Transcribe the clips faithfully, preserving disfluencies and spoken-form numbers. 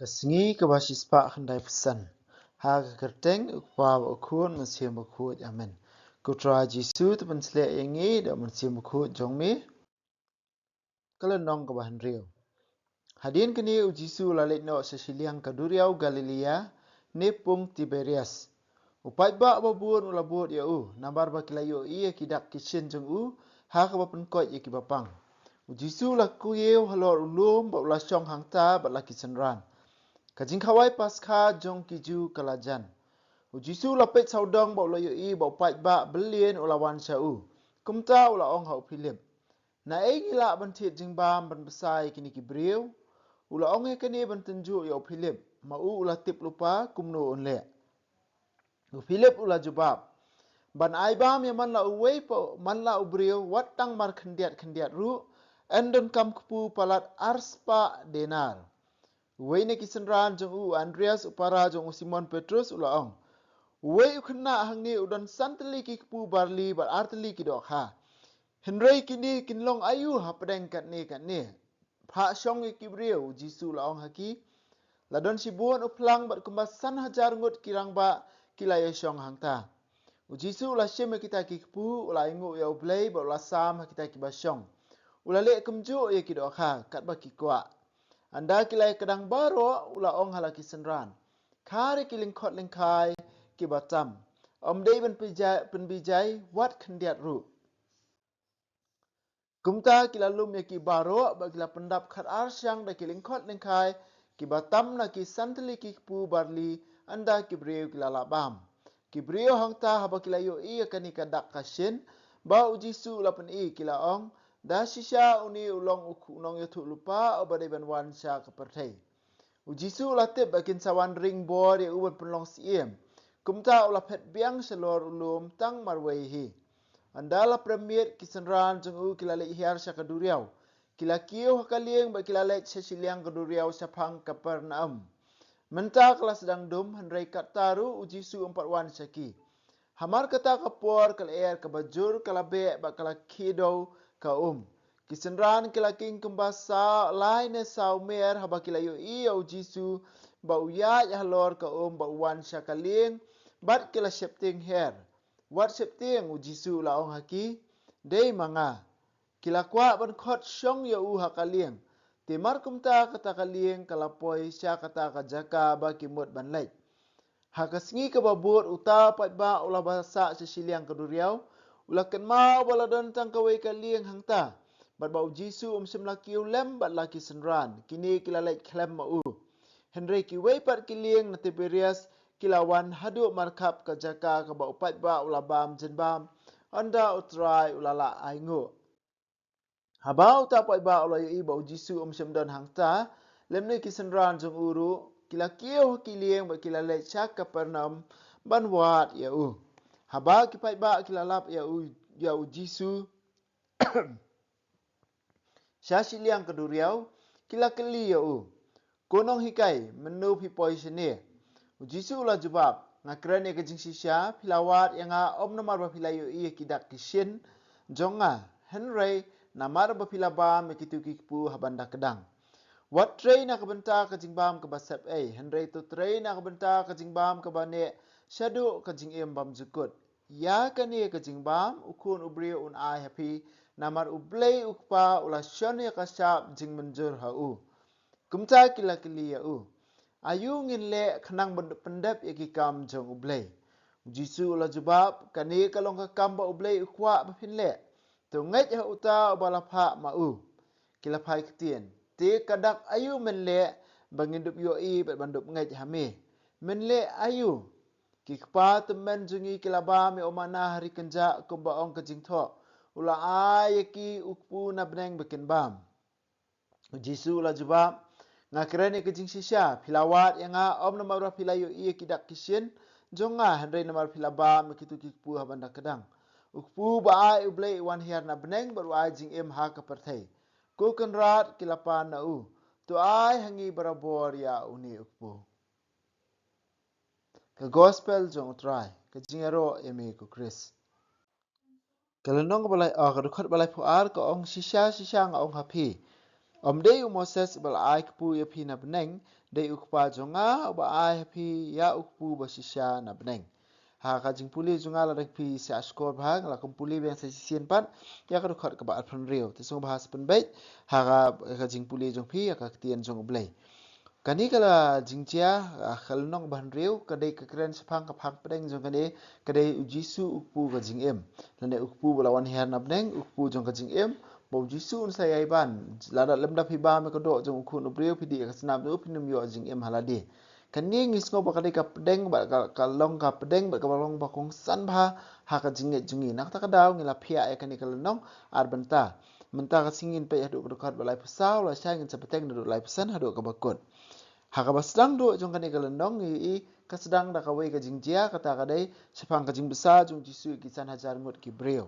Ka sngi kaba shispah khyndai phew san. Ha ka kyrteng U Kpa, bad U Khun, Mynsiem Bakhuid. Amen. Ko Trai Jisu, to pynshlur ïa ngi da u Mynsiem Bakhuid jong me. Ka lynnong kaba hynriew. Hadien kane u Jisu u la leit noh sha shiliang ka duriaw Galilea, ne pung Tiberias. U paidbah babun u la bud ïa u, namar ba ki la ïohi ïa ki dak ki shin jong u, ha kaba pynkoit ïa kiba pang. U Jisu u la kiew halor u lum bad u la shong hangta bad la ki synran. Ka jingkhawai Paskha jong ki Jiw ka la jan. U Jisu u la peit sawdong bad u la ïohi ba u paidbah bymman u la wan sha u. Kumta u la ong ha u Philip, "Naei ngi lah ban thied jingbam ban bsa ïa kine ki briew?" U la ong ïa kane ban tynjuh ïa u Philip, ma u u la tip lypa kumno un leh. U Philip u la jubab, "Ban ai bam ïa man la uwei pa man la u briew, wat tang mar khyndiat khyndiat ruh, yn donkam kpu palat arspah denar." Uwei na ki synran jong u, u Andreas, u para jong u Simon Petrus, u la ong, "Uwei u khynnah hangne u don san tylli ki kpu barli bad ar tylli ki dohkha. Hynrei kine kin long aïu hapdeng katne katne?" "Phah shong ïa ki briew," u Jisu u la ong ha ki. La don shibun u phlang bad kumba san hajar ngut ki rangbah ki la ïashong hangta. U Jisu u la shim ïa kita ki kpu, u la ainguh ïa U Blei bad u la sam ha kita kiba shong. U la leh kumjuh ïa ki dohkha katba ki kwah. Ynda ki la ïakdang baroh, u la ong ha la ki synran, "Khar ïa ki lyngkhot lyngkhai kiba tam. Ym dei ban pynbijai, pynbijai wat khyndiat ruh." Kumta ki la lum ïa ki baroh bad ki la pyndap khatar shang da ki lyngkhot lyngkhai kiba tam na ki san tylli ki kpu barli, ynda ki briew ki la lah bam. Ki briew hangta haba ki la ïohi ïa kane ka dak ka shin ba u Jisu u la pyni, ki la ong, "Da shisha une u long u nongïathuhlypa uba dei ban wan sha ka pyrthei." U Jisu u la tip ba kin sa wanrah bor ïa u ban pynlong syiem. Kumta u la phet biang shalor u lum tang marwei hi. Ynda la prem miet, ki synran jong u ki la leit hiar sha ka duriaw. Ki la kiew ha ka lieng bad ki la leit sha shiliang ka duriaw shaphang Kapernaum. Mynta ka la sdang dum, hynrei katta ruh u Jisu um pat wan sha ki. Hamar kata ka por ka lyer kaba jur ka la beh bad ka la khie dew ka um. Ki synran ki la king kumba sa lai ne saw mer haba ki la ïohi ïa u Jisu ba u ïaid halor ka um bad u wan sha ka lieng, bad ki la sheptieng her. "Wat sheptieng," u Jisu u la ong ha ki, "dei ma nga." Ki la kwah ban khot shong ïa u ha ka lieng. Te mar kumta kata ka lieng ka la poi sha kata ka jaka ba ki mut ban leit. Ha ka sngi kaba bud uta u paidbah u la ba sah sha shiliang ka duriaw, u la kynmaw ba la don tang kawei ka lieng hangta, bad ba u Jisu um shym la kiew lem bad la ki synran, kine ki la leit khlem ma u. Hynrei kiwei pat ki lieng na Tiberias ki la wan haduh markhap ka jaka kaba u paidbah u la bam jingbam, ynda u Trai u la lah ainguh. Haba uta u paidbah u la ïohi ba u Jisu um shym don hangta lem ne ki synran jong u ruh, ki la kiew ha ki lieng bad ki la leit sha Kapernaum ban wad ïa u. Haba ki paidbah ki la lap ïa u, ïa u Jisu sha shiliang ka duriaw, ki la kylli ïa u, "Ko nonghikai, mynno phi poi shane?" U Jisu u la jubab, "Nga kren ïa ka jingshisha, phi la wad ïa nga ym namar ba phi la ïohi ïa ki dak ki shin jong nga, hynrei namar ba phi la bam ïa kitu ki kpu ha ban da kdang. Wat trei na ka bynta ka jingbam kaba sep ei, hynrei to trei na ka bynta ka jingbam kaba neh shaduh ka jingim bymjukut. Ïa kane ka jingbam u Khun u briew un ai ha phi, namar U Blei u Kpa u la shon ïa ka shap jingmynjur ha u." Kumta ki la kylli ïa u, "Aïu ngin leh khnang ban pyndep ïa ki kam jong U Blei?" U Jisu u la jubab, "Kane ka long ka kam ba U Blei u kwah ba phin leh. To ngeit ha uta uba la phah ma u." Ki la phai ktien, "Te ka dak aïu men leh ba ngin dup ïohi bad ban dup ngeit ha me? Men leh aïu? Ki kpa tymmen jong ngi ki la bam ïa u manna ha ri kynjah, kumba ong ka jingthoh, u la ai ïa ki u kpu na bneng ba kin bam." U Jisu u la jubab, "Nga kren ïa ka jingshisha, phi la wad ïa nga ym namar ba phi la ïohi ïa ki dak ki shin jong nga, hynrei namar phi la bam ïa kitu ki kpu ha ban da kdang. U kpu ba ai U Blei u wan hiar na bneng bad u ai jingim ha ka pyrthei." Ko Kynrad, ki la pan na u, "To ai ha ngi barabor ïa une u kpu." Ka Gospel jong U Trai. Ka jingïaroh ïa me ko Khrist. Ka lynnong ba lai, ah, ka dkhot ba laiphew ar ka ong, "Shisha shisha nga ong ha phi, Ym dei u Moses uba la ai kpu ïa phi na bneng, dei u Kpa jong nga uba ai ha phi ïa u kpu ba shisha na bneng. Ha ka jingpule jong nga, lada phi sa shkor bha, nga la kum pule biang sa shisien pat ïa ka dkhot kaba arphew hynriew. Te sngewbha sa pynbeit ha ka, ka jingpule jong phi ïa ka ktien jong U Blei. Kane ka la jingjia, ah, ka lynnong ba hynriew, ka dei ka kren shaphang ka phang pdeng jong kane, ka dei U Jisu u kpu ka jingim. Lane u kpu ba la wan hiar na bneng, u kpu jong ka jingim, ba U Jisu un sa ïai ban. Lada lymda phi bam ïa ka doh jong u khun u briew, phi dih ïa ka snam jong u, phin ym ïoh jingim ha lade. Kane ngi sngew ba ka dei ka pdeng, ba ka, ka long ka pdeng, ba ka long ba kongsan bha ha ka jingngeit jong ngi. Na kata ka daw ngi la phiah ïa kane ka lynnong ar bynta. Mynta ka sngi ngin peit haduh ka dkhot ba laiphew saw, lashai ngin sa bteng naduh laiphew san haduh kaba kut. Ha kaba sdang duh jong kane ka lynnong ngi ïohi ka sdang da kawei ka jingjia, kata ka dei shaphang ka jingbsa jong U Jisu ïa ki san hajar ngut ki briew.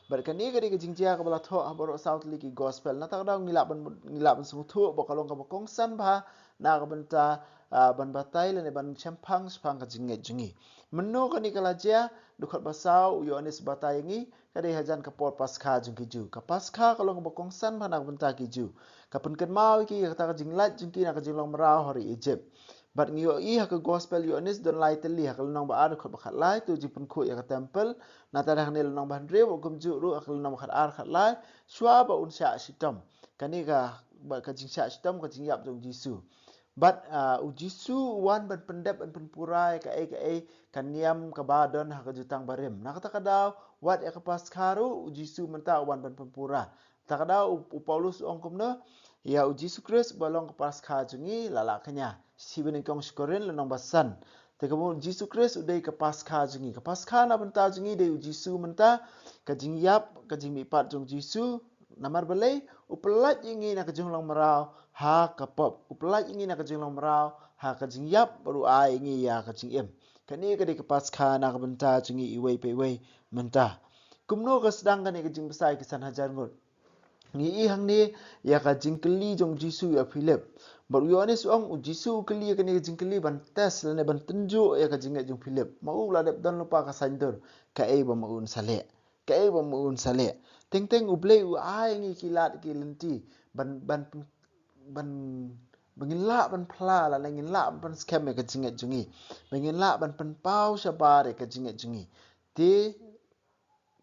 Bad kane ka dei ka jingjia kaba la thoh ha baroh saw tylli ki gospel. Na kata ka daw ngi lah ban, ngi lah ban sngewthuh ba ka long kaba kongsan bha na ka bynta, ah, ban batai lane ban shemphang shaphang ka jingngeit jong ngi. Mynno kane ka la jia? Dkhot ba saw, u Ïoannis u batai ïa ngi, ka dei hajan ka por Paskha jong ki Jiw. Ka Paskha ka long kaba kongsan bha na ka bynta ki Jiw. Ka pynkynmaw ïa ki ïa kata ka jinglait jong ki na ka jinglong mraw ha ri Ijip. Bad ngi ïohi ha ka gospel Ïoannis don lai tylli, ha ka lynnong ba ar dkhot ba khatlai, to jingpynkhuid ïa ka templ. Nangta hangne lynnong ba hynriew, bad kumjuh ruh ha ka lynnong ba khatar khatlai, shuwa ba un shah shitom. Kane ka, ba ka jingshah shitom, ka jingïap jong U Jisu. Bad, ah, U Jisu u wan ban pyndep, ban pynpura ïa kaei kaei ka niam kaba don ha ka Jutang Barim. Na kata ka daw, wat ïa ka Paskha ruh, U Jisu mynta u wan ban pynpura. Kata ka daw u, u Paulus u ong kumno ïa U Jisu Khrist uba long ka Paskha jong ngi, la lah kñia. Shithi ba nyngkong sha ki Korinth lynnong ba san. Te kumno U Jisu Khrist u dei ka Paskha jong ngi. Ka Paskha na bynta jong ngi dei U Jisu mynta, ka jingïap, ka jingmihpat jong U Jisu, namar balei? U pyllait ïa ngi na ka jinglong mraw ha ka pop. U pyllait ïa ngi na ka jinglong mraw ha ka jingïap, bad u ai ïa ngi ïa ka jingim. Kane ka dei ka Paskha na ka bynta jong ngi iwei pa iwei mynta. Kumno ka sdang kane ka jingbsa ïa ki san hajar ngut? Ngi ïohi hangne ïa ka jingkylli jong U Jisu ïa u Philip. Bad u Ïoannis u ong U Jisu u kylli ïa kane ka jingkylli ban test lane ban tynjuh ïa ka jingngeit jong u Philip. Ma u la dep don lypa ka saiñdur, kaei ba ma un sa leh. Kaei ba ma un sa leh. Teng teng U Blei u ai ngi ki lad ki lynti ban, ban, ban, ba ngin lah ban phla lane ngin lah ban skhem ïa ka jingngeit jong ngi. Ba ngin lah ban pynpaw shabar ïa ka jingngeit jong ngi. Te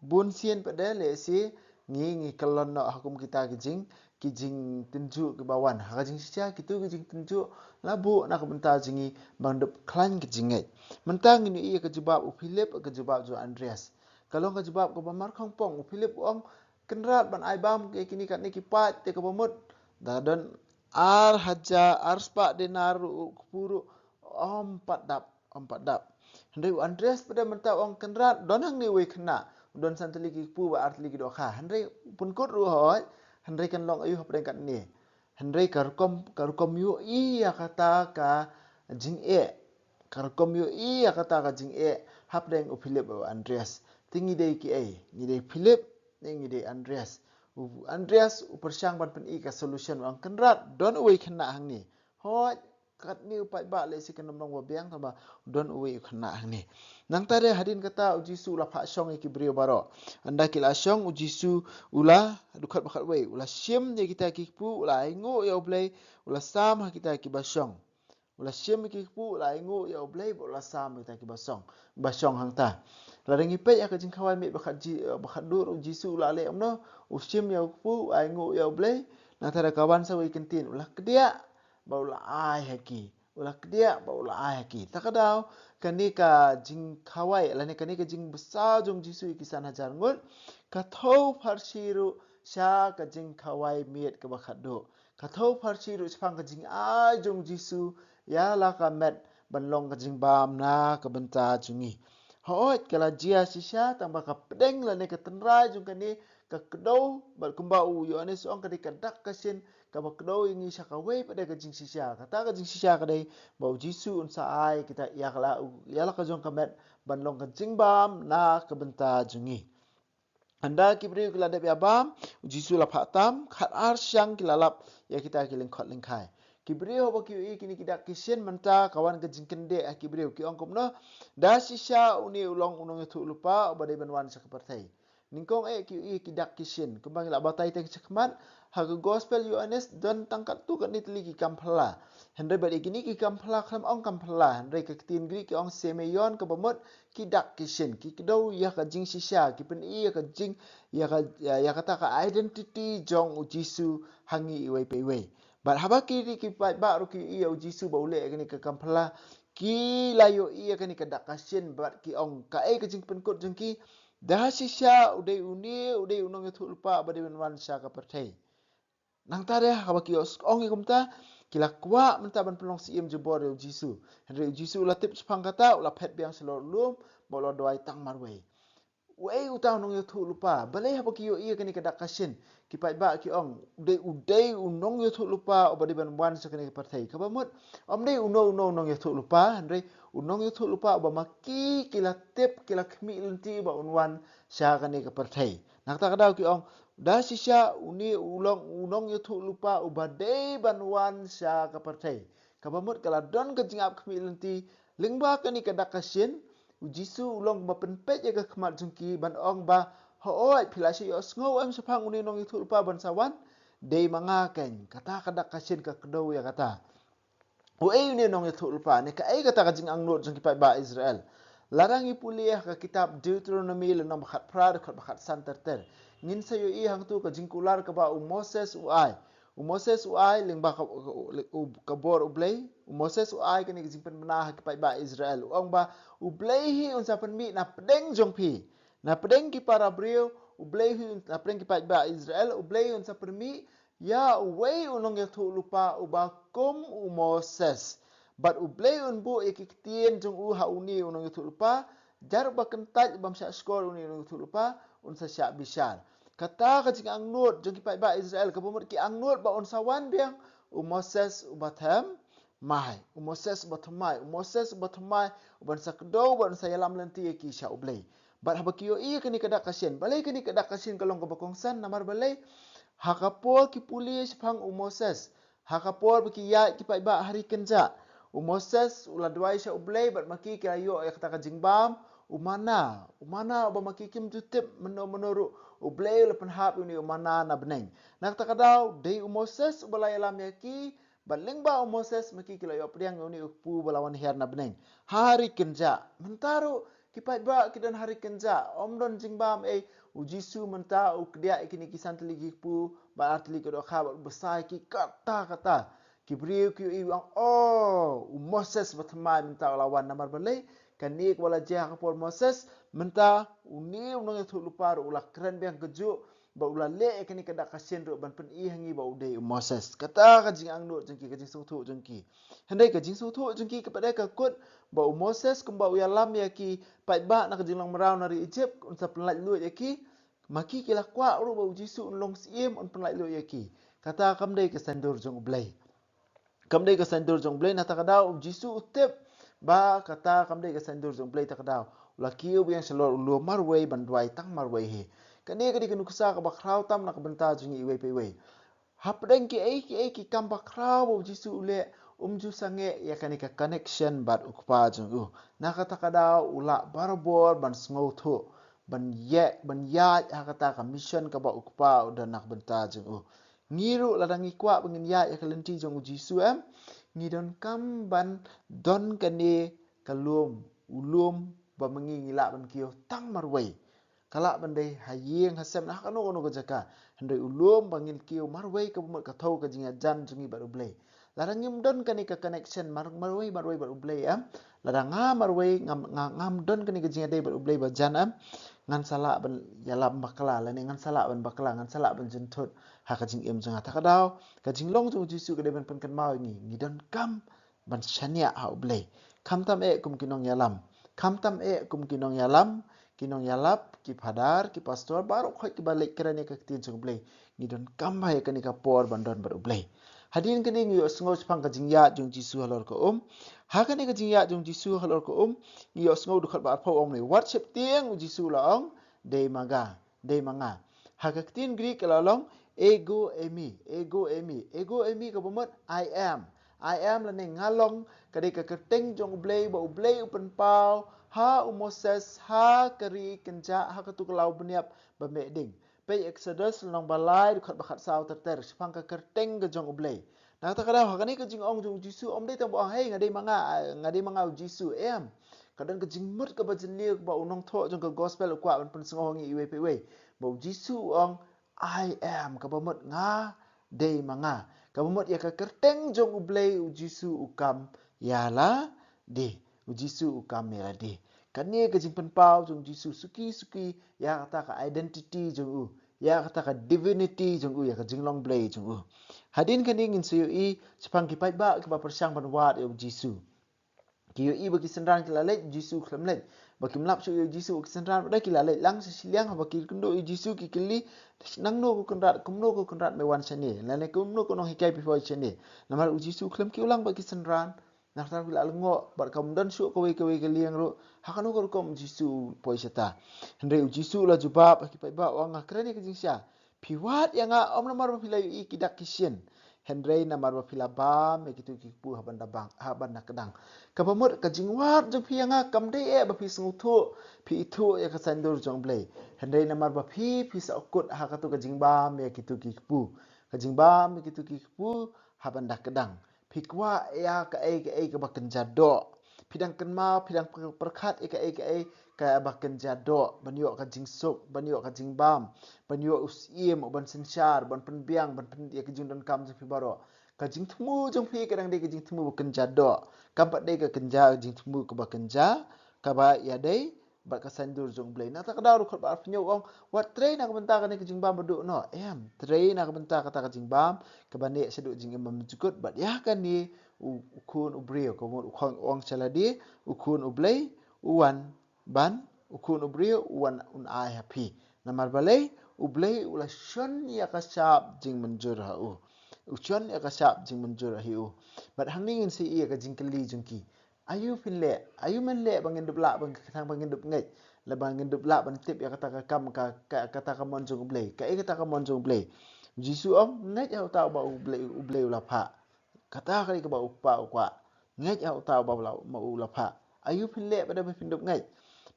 bun sien pat de lehse ngi, ngi kyllon noh ha kum kita ki jing, ki jingtynjuh kiba wan. Ha ka jingshisha kito ki jingtynjuh la buh na ka bynta jong ngi ban dup khlaiñ ka jingngeit. Mynta ngin ïohi ïa ka jubab u Philip, ka jubab jong u Andreas. Ka long ka jubab kaba markhongpong. U Philip u ong, Kynrad, ban ai bam ïa kine katne ki paid te kaba mut. Da don ar hajar, ar spah denar ruh, u kpu ruh ym pat dap, ym pat dap. Hynrei u Andreas pat de mynta u ong, Kynrad, don hangne uwei u khynnah, u don san tylli ki kpu bad ar tylli ki dohkha. Hynrei u pynkut ruh hooid, hynrei kan long aïu hapdeng katne? Hynrei ka rukom, ka rukom ïohi ïa kata ka jingeh, ka rukom ïohi ïa kata ka jingeh hapdeng u Philip bad u Andreas. Te ngi dei kiei? Ngi dei Philip ne ngi dei Andreas? U Andreas u pyrshang ban pyni ka solution, u ong, Kynrad, don uwei u khynnah hangne. Hooid, katne u paidbah lehse kan ym long ba biang, tangba don uwei u khynnah hangne. Nangta de hadien kata U Jisu u la phah shong ïa ki briew baroh. Ynda ki la shong, U Jisu u la, dkhot ba khatwei, u la shim ïa kita ki kpu, u la ainguh ïa U Blei, u la sam ha kita kiba shong. U la shim ïa ki kpu, u la ainguh ïa U Blei, bad u la sam ïa kita kiba shong, ba shong hangta. Lada ngi peit ïa ka Jingkhawai Miet ba khatji, eh, ba khatduh ruh, U Jisu u la leh kumno? U shim ïa u kpu, u ainguh ïa U Blei, nangta da ka wan sa wei kyntien, u la kdiah bad u la ai ha ki. U la kdiah bad u la ai ha ki. Ta ka daw, kane ka jingkhawai lane kane ka jingbsa jong U Jisu ïa ki san hajar ngut ka thew pharshi ruh sha ka Jingkhawai Miet kaba khatduh. Ka thew pharshi ruh shaphang ka jingai jong U Jisu ïa la ka met ban long ka jingbam na ka bynta jong ngi. Hooid, ka la jia shisha, tangba ka pdeng lane ka tynrai jong kane ka kdew, bad kumba u Ïoannis u ong, ka dei ka dak ka shin kaba kdew ïa ngi sha kawei pat de ka jingshisha. Kata ka jingshisha ka dei ba U Jisu un sa ai kita ïa ka la, ïa la ka jong ka met ban long ka jingbam na ka bynta jong ngi. Ynda ki briew ki la dep ïa bam, U Jisu u la phah tam, khatar shang ki la lap ïa kita ki lyngkhot lyngkhai. Ki briew haba ki ïohi kine ki dak ki shin mynta, ka wan ka jingkyndit ha ki briew, ki ong kumno? Da shisha une u long u nongïathuhlypa uba dei ban wan sha ka pyrthei. Nyngkong eh ki ïohi ki dak ki shin. Kumba ngi la batai teng shakhmat, ha ka gospel Ïoannis don tang katto katne tylli ki kam phylla. Hynrei bad ïa kine ki kam phylla khlem ong kam phylla, hynrei ka ktien Greek ki ong semeion, kaba mut ki dak ki shin, ki kdew ïa ka jingshisha, ki pyni ïa ka jing, ïa ka, ïa, ïa kata ka identity jong u Jisu ha ngi iwei pa iwei. Bad haba ki ri ki paidbah ruh ki ïohi ïa u Jisu ba u leh ïa kane ka kam phylla, ki la ïohi ïa kane ka dak ka shin bad ki ong kaei ka jingpynkut jong ki, da shisha u dei une, u dei u nongïathuhlypa ba dei ban wan sha ka pyrthei. Nangta de haba ki ïoh ong ïa kumta, ki la kwah mynta ban pynlong syiem jubor ïa u Jisu. Hynrei u Jisu u la tip shaphang kata, u la phet biang shalor u lum, bad u la duwai tang marwei. Uei uta u nongïathuhlypa, balei haba ki ïohi ïa kane ka dak ka shin, ki paidbah ki ong, u dei, u dei u nongïathuhlypa uba dei ban wan sha kane ka pyrthei. Kaba mut, ym dei uno uno u nongïathuhlypa, hynrei u nongïathuhlypa uba ma ki ki la tip, ki la khmih lynti ba un wan sha kane ka pyrthei. Na kata ka daw ki ong, da shisha une u long u nongïathuhlypa uba dei ban wan sha ka pyrthei. Kaba mut ka la don ka jingap khmih lynti, lyngba kane ka dak ka shin, u Jisu u long ba pynpeit ïa ka khmat jong ki ban ong ba, hooid, phi la shu ïohsngew em shaphang une u nongïathuhlypa ban sa wan, dei ma nga keiñ, kata ka dak ka shin ka kdew ïa kata. Uei une u nongïathuhlypa, ne kaei kata ka jingangnud jong ki paidbah Israel. Lada ngi pule ha ka kitab Deuteronomi lynnong ba khatphra dkhot ba khatsan ter ter. Ngin sa ïohi hangto ka jingkular kaba u Moses u ai. U Moses u ai lyngba ka, u, u, ka bor u Blei. U Moses u ai kane ka jingpynbna ha ki paidbah Israel. U ong ba u Blei hi un sa pynmih na pdeng jong phi. Na pdeng ki para briew, u Blei hi un, na pdeng ki paidbah Israel, u Blei hi un sa pynmih ïa uwei u nongïathuhlypa uba kum u Moses. Bad u Blei un buh ïa ki ktien jong u ha une u nongïathuhlypa, jar uba kyntait bym shah shkor une u nongïathuhlypa, un sa shah bishar. Kata ka jingangnud jong ki paidbah Israel, kaba mut ki angnud ba un sa wan biang u Moses uba thymmai, u Moses uba thymmai, u Moses uba thymmai, uban sa kdew, uban sa ïalam lynti ïa ki sha u Blei. Bad haba ki ïohi ïa kane ka dak ka shin, balei kane ka dak ka shin ka long kaba kongsan, namar balei, ha ka por ki pule shaphang u Moses, ha ka por ba ki ïaid ki paidbah ha ri kynjah, u Moses u la duwai sha u Blei bad ma ki ki la ïoh ïa kata ka jingbam, u manna, u manna uba ma ki kim ju tip mynno mynno ruh, u Blei u la pynhap ïa une u manna na bneng. Na kata ka daw, dei u Moses uba la ïalam ïa ki, bad lyngba u Moses ma ki ki la ïoh pdiang ïa une u kpu ba la wan hiar na bneng. Ha ri kynjah, mynta ruh, ki paidbah ki don ha ri kynjah, ym don jingbam ei, u Jisu mynta u kdiah ïa kine ki san tylli ki kpu, bad ar tylli ka dohkha, bad u bsa ïa ki katta katta. Ki briew ki ïohi u ong, oh, u Moses ba thymmai mynta u la wan, namar balei, kane kaba la jia ha ka por Moses, mynta une u nongïathuhlypa ruh u la kren biang kajuh, ba u la leh ïa kane ka dak ka shin ruh ban pyni ha ngi ba u dei u Moses. Kata ka jingangnud jong ki, ka jingsngewthuh jong ki. Hynrei ka jingsngewthuh jong ki ka pat de ka kut ba u Moses kumba u ïalam ïa ki paidbah na ka jinglong mraw na ri Egypt, un sa pynlait luid ïa ki, ma ki ki la kwah ruh ba u Jisu un long syiem un pynlait luid ïa ki. Kata kam dei ka saiñdur jong u Blei. Kam dei ka saiñdur jong u Blei, na kata ka daw u Jisu u tip ba kata kam dei ka saiñdur jong u Blei, ta ka daw u la kiew biang shalor u lum marwei ban duwai tang marwei hi. Kane ka dei ka nuksa kaba khraw tam na ka bynta jong ngi iwei pa iwei. Hapdeng kiei kiei ki kam bakhraw ba u Jisu u leh, um ju sangeh ïa kane ka connection bad u Kpa jong u. Na kata ka daw u lah barabor ban sngewthuh, ban ïeh, ban ïaid ha kata ka mission kaba u Kpa u don na ka bynta jong u. Ngi ruh lada ngi kwah ba ngin ïaid ïa ka lynti jong u Jisu em, ngi donkam ban don kane ka lum, u lum ba ma ngi ngi lah ban kiew tang marwei. Ka lah ban dei ha ïing ha sem, na kano kano ka jaka. Hynrei u lum ba ngin kiew marwei kaba mut ka thew ka jingïajan jong ngi bad u Blei. Lada ngim don kane ka connection mar-, marwei marwei bad u Blei em. Lada nga marwei ngam, nga, ngam don kane ka jingïadei bad u Blei ba jan em. Ngan sa lah ban ïalam bakla lane ngan sa lah ban bakla, ngan sa lah ban jynthut ha ka jingim jong nga. Ta ka daw, ka jinglong jong u Jisu ka dei ban pynkynmaw ïa ngi, ngi donkam ban shaniah ha u Blei. Khamtam eh kum ki nongïalam. Khamtam eh kum ki nongïalam, ki nongïalap, ki phadar, ki pastor, baroh khoit kiba leit kren ïa ka ktien jong u Blei. Ngi donkam bha ïa kane ka por ban don bad u Blei. Hadien kane ngi ïohsngew shaphang ka jingïaid jong u Jisu halor ka um. Ha kane ka jingïaid jong u Jisu halor ka um, ngi ïohsngew dkhot ba arphew ong ne, wat sheptieng, u Jisu u la ong, dei ma nga. Dei ma nga. Ha ka ktien Greek ka la long ego eimi, ego eimi. Ego eimi kaba mut I am. I am lane nga long, ka dei ka kyrteng jong u Blei ba u Blei u pynpaw ha u Moses, ha ka ri kynjah, ha katu ka law bniap ba meh ding. Peit Exodus lynnong ba lai, dkhot ba khatsaw ter ter, shaphang ka kyrteng ka jong U Blei. Na kata ka daw, ha kane ka jingong jong u Jisu, ym dei tang ba ong, "Hei, nga dei ma nga, nga dei ma nga u Jisu," em. Ka don ka jingmut kaba jylliew kaba u nongthoh jong ka gospel u kwah ban pynsngew ha ngi iwei pa iwei. Ba u Jisu u ong, "I am," kaba mut nga dei ma nga. Kaba mut ïa ka kyrteng jong U Blei u Jisu u kam ïa lade. U Jisu u kam ïa lade. Kane ka jingpynpaw jong u Jisu suki suki ïa kata ka identity jong u, ïa kata ka divinity jong u, ïa ka jinglong Blei jong u. Hadien kane ngin sa ïohi shaphang ki paidbah kiba pyrshang ban wad ïa u Jisu. Ki ïohi ba ki synran ki la leit, Jisu khlem leit. Ba kim lap shuh ïa u Jisu, ki synran pat de ki la leit lang sha shiliang, haba ki kynduh ïa u Jisu ki kylli, "Nangno ko Kynrad, kumno ko Kynrad me wan shane? Lane kumno ko nonghikai phi poi shane?" Namar u Jisu khlem kiew lang bad ki synran. Nangta ki la lyngngoh, bad kam don shuh kawei kawei ka liang ruh, ha kano ka rukom u Jisu u poi shata. Hynrei u Jisu u la jubab ha ki paidbah, u ong, "Nga kren ïa ka jingshisha. Phi wad ïa nga, ym namar ba phi la ïohi ki dak ki shin, hynrei namar ba phi la bam ïa kitu ki kpu ha ban da bang, ha ban da kdang." Kaba mut ka jingwad jong phi ïa nga kam dei eh ba phi sngewthuh, phi ithuh ïa ka saiñdur jong U Blei. Hynrei namar ba phi, phi sahkut ha katu ka jingbam ïa kitu ki kpu. Ka jingbam ïa kitu ki kpu ha ban da kdang. Phi kwah ïa kaei kaei kaba kynja doh. Phi dang kynmaw, phi dang pyrkhat ïa kaei kaei kaba kynja doh, ban ïoh ka jingsuk, ban ïoh ka jingbam, ban ïoh u syiem uban synshar, ban pynbiang, ban pyn ïa ka jingdonkam jong phi baroh. Ka jingthmu jong phi ka dang dei ka jingthmu ba kynja doh. Kam pat dei ka kynja, ka jingthmu kaba kynja, kaba ïadei bad ka saiñdur jong U Blei. Nangta ka daw ruh dkhot ba arphew hynñiew u ong, "Wat trei na ka bynta kane ka jingbam ba duh noh." Em, trei na ka bynta kata ka jingbam kaba neh shaduh jingim ba mynjukut, bad ïa kane u, u khun u briew, ka mut u khun, u ong sha lade, u khun U Blei u wan ban, u khun u briew u wan un ai ha phi. Namar balei? U Blei u la shon ïa ka shap jingmynjur ha u. U shon ïa ka shap jingmynjur ha u. Bad hangne ngin sa ïohi ïa ka jingkylli jong ki. Aïu phin leh, aïu men leh ba ngin dup lah, ba ngin, khnang ba ngin dup ngeit, lane ba ngin dup lah ban tip ïa kata ka kam, ka, ka, kata ka mon jong U Blei. Kaei kata ka mon jong U Blei? U Jisu u ong, "Ngeit ha uta uba U Blei, U Blei u la phah. Kata ka dei kaba U Kpa u kwah. Ngeit ha uta uba la, ma u la phah. Aïu phin leh pat de ba phin dup ngeit?"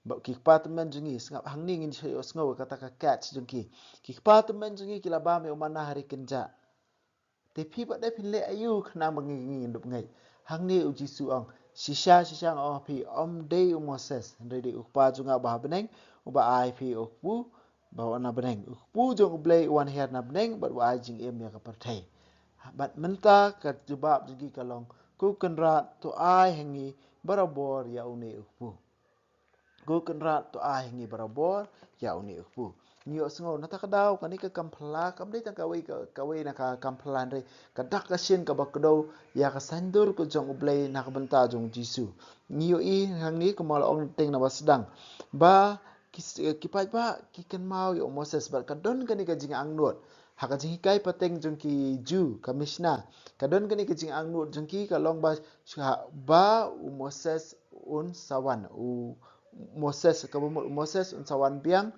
Ba ki kpa tymmen jong ngi, sngap hangne ngin sa ïohsngew kata ka catch jong ki. Ki kpa tymmen jong ngi ki la bam ïa u manna ha ri kynjah. Te phi pat de phin leh aïu khnang ba ngi, ngi dup ngeit? Hangne u Jisu u ong, "Shisha, shisha nga ong ha phi, ym dei u Moses, hynrei dei U Kpa jong nga uba ha bneng, uba ai phi u kpu ba wan na bneng. U kpu jong U Blei u wan hiar na bneng, bad u ai jingim ïa ka pyrthei." Bad mynta ka jubab jong ki ka long, "Ko Kynrad, to ai ha ngi barabor ïa une u kpu. Ko Kynrad, to ai ha ngi barabor ïa une u kpu." Ngi ïohsngew, nangta ka daw, kane ka kam phylla kam dei tang kawei ka, kawei na ka kam phylla, hynrei ka dak ka shin kaba kdew ïa ka saiñdur ka jong U Blei na ka bynta jong u Jisu. Ngi ïohi hangne kumba la ong teng naba sdang, ba ki, ki paidbah ki kynmaw ïa u Moses, bad ka don kane ka jingangnud ha ka jinghikai pateng jong ki Jiw, ka Mishnah. Ka don kane ka jingangnud jong ki, ka long ba, ba u Moses un sa wan, u Moses, kaba mut u Moses un sa wan biang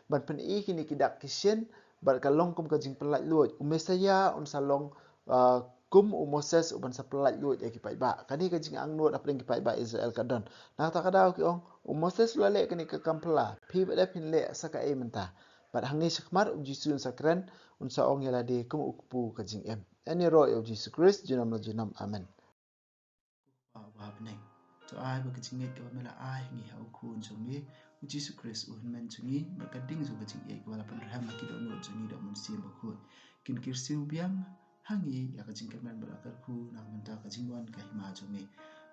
ban pyni kine ki dak ki shin, bad ka long kum ka jingpyllait luid. U Messiah un sa long, ah, kum u Moses uban sa pyllait luid ïa ki paidbah. Kane ka jingangnud hapdeng ki paidbah Israel ka don. Nangta ka daw ki ong, "U Moses u la leh kane ka kam phylla, phi pat de phin leh sa kaei mynta?" Bad hangne shakhmat u Jisu un sa kren, un sa ong ïa lade kum u kpu ka jingim. Ïaroh ïa u Jisu Khrist junom la junom. Amen. Ko Kpa uba ha bneng, to ai ba ka jingngeit kaba me la ai ha ngi ha u Khun jong me u Jisu Khrist u Hynmen jong ngi, bad ka ding jong ka jingïeit kaba la pynrhem ha ki dohnud jong ngi da u Mynsiem Bakhuid, kin kyrsiew biang ha ngi ïa ka jingkyrmen bad la kyrkhu na ka bynta ka jingwan ka Hima jong me.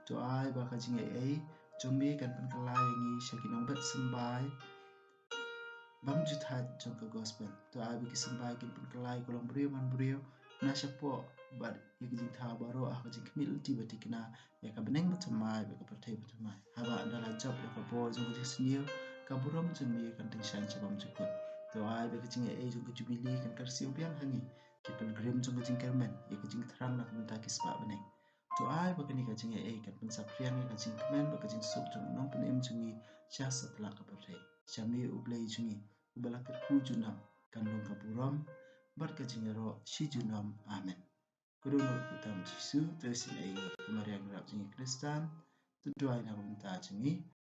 To ai ba ka jingaiei jong me kan pynkylla ïa ngi sha ki nongbet symbai bymjuthaid jong ka gospel. To ai ba ki symbai kin pynkylla ïa ka longbriew manbriew na shapoh bad ïa ka jingthaw baroh ha ka jingkhmih lynti ba thikna, ïa ka bneng ba thymmai bad ka pyrthei ba thymmai. Haba ynda la jop ïa ka bor jong ka jingsniew, ka burom jong me kan tyngshaiñ sha bymjukut. To ai ba ka jingaiei jong ka Jubili kan kyrsiew biang ha ngi, ki pilgrim jong ka jingkyrmen, ïa ka jingthrang na ka bynta ki spah bneng. To ai ba kane ka jingaiei kan pynsaphriang ïa ka jingkmen bad ka jingsuk jong u Nongpynim jong ngi sha satlak ka pyrthei. Sha me U Blei jong ngi uba la kyrkhu junom, kan long ka burom bad ka jingïaroh shi junom. Amen. Ko Dohnud Kpu Tam Jisu, to isynei ïa ngi. Ko Maria Nongrep jong ngi Khristan, to duwai na ka bynta jong ngi.